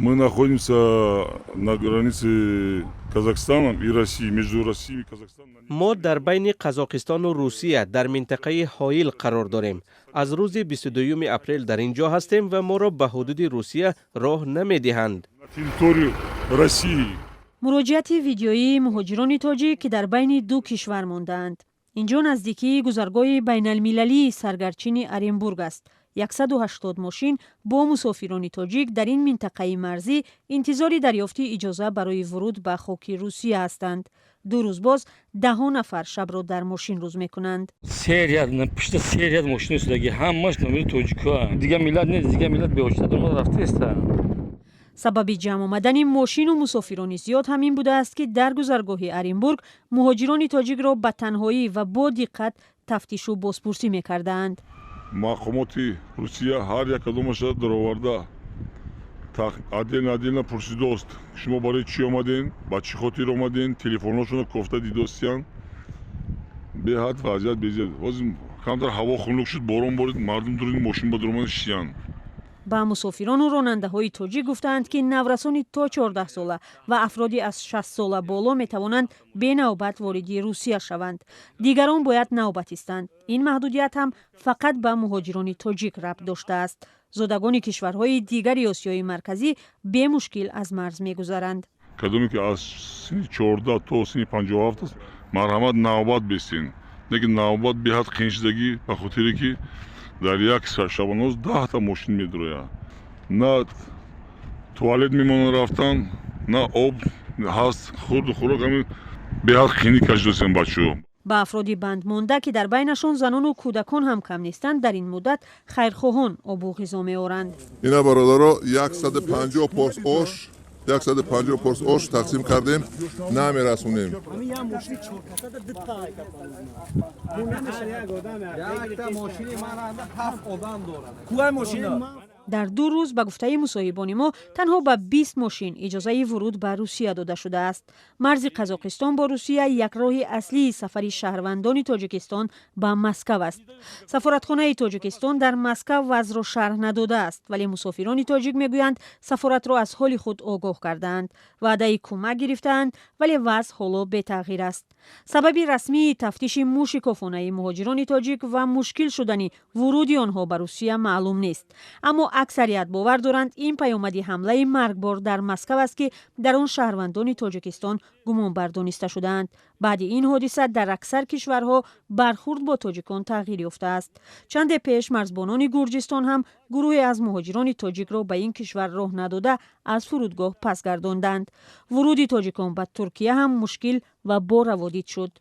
Мы находимся на границе Казахстаном и Россией, между Россией и Казахстаном. Мо дар байни Қазоқистону Русия дар минтақаи Ҳоил қарор дорем. Аз рӯзи 22 апрел дар ин ҷо ҳастем ва моро ба ҳудуди Русия роҳ намедиҳанд. На территорию России. Муроҷиати видеоии муҳоҷирони тоҷик, ки дар байни ду кишвар мондаанд. Инҷо наздикии гузаргоҳи байналмилалии Саргарчини Оренбург аст. 180 мошин бо мусофирони тоҷик дар ин минтақаи марзӣ интизори дарёфти иҷоза барои вуруд ба хоки Русия ҳастанд. 2 рӯз боз даҳҳо нафар шабро дар мошин рӯз мекунанд. Се ряд, пушта се ряд мошина истодагӣ, ҳамаш номери тоҷикоа. Дигар миллат нест, дигар миллат беочита омада рафтаеста. Сабаби ҷамъ омадани мошину мусофирони зиёд ҳамин будааст, ки дар гузаргоҳи Оренбург муҳоҷирони тоҷикро ба танҳоӣ ва бо диққат тафтишу бозпурсӣ мекардаанд. Мақомоти Русия ҳар як кадомаша дароварда, отдельно отдельно пурсидост: шумо барои чӣ омадем, ба чӣ хотир омадем? Телефонҳошонро кофта дидостиян. Беҳад вазъият безеб. Ҳозир камтар ҳаво хунук шуд, борон борид, мардум дуруни мошин ба дуромада шиянд. Ба мусофирону ронандаҳои тоҷик гуфтаанд, ки наврасони то 14 сола ва афроди аз 60 сола боло метавонанд бенавбат вориди Русия шаванд, дигарон бояд навбат истанд. Ин маҳдудият ҳам фақат ба муҳоҷирони тоҷик рабт доштааст. Зодагони кишварҳои дигари Осиёи Марказӣ бемушкил аз марз мегузаранд. Кадоме ки аз синни 14 то синни 57 аст, марҳамат, навбат бистен. Лекин навбат беҳад қиин шудагӣ, ба хотире ки дар як шабонрӯз 10та мошин медурояд. На туалет мемонад рафтан, на об ҳаст, хурду хӯрок, ҳамин беҳад қиинӣ кашидастем бачаҳо. Ба афроди бандмонда, ки дар байнашон занону кӯдакон ҳам кам нестанд, дар ин муддат хайрхоҳон обу ғизо меоранд. Ина, бародаро, 150 порс ош, 150 порс ош тақсим кардем, намерасонем. Дар 2 рӯз, ба гуфтаи мусоҳибони мо, танҳо ба 20 мошин иҷозаи вуруд ба Русия дода шудааст. Марзи Қазоқистон бо Русия як роҳи аслии сафари шаҳрвандони Тоҷикистон ба Москав аст. Сафоратхонаи Тоҷикистон дар Москав вазъро шарҳ надодааст, вале мусофирони тоҷик мегӯянд, сафоратро аз ҳоли худ огоҳ кардаанд, ваъдаи кӯмак гирифтаанд, вале вазъ ҳоло бетағйир аст. Сабаби расмии тафтиши мушикофонаи муҳоҷирони тоҷик ва мушкил шудани вуруди онҳо ба Русия маълум нест, аммо аксарият бовар доранд, ин паёмади ҳамлаи маргбор дар Москав аст, ки дар он шаҳрвандони Тоҷикистон гумонбар дониста шудаанд. Баъди ин ҳодиса дар аксар кишварҳо бархурд бо тоҷикон тағйир ёфтааст. Чанде пеш марзбонони Гурҷистон ҳам гурӯҳе аз муҳоҷирони тоҷикро ба ин кишвар роҳ надода, аз фурудгоҳ пас гардонданд. Вуруди тоҷикон ба Туркия ҳам мушкил ва бо раводид шуд.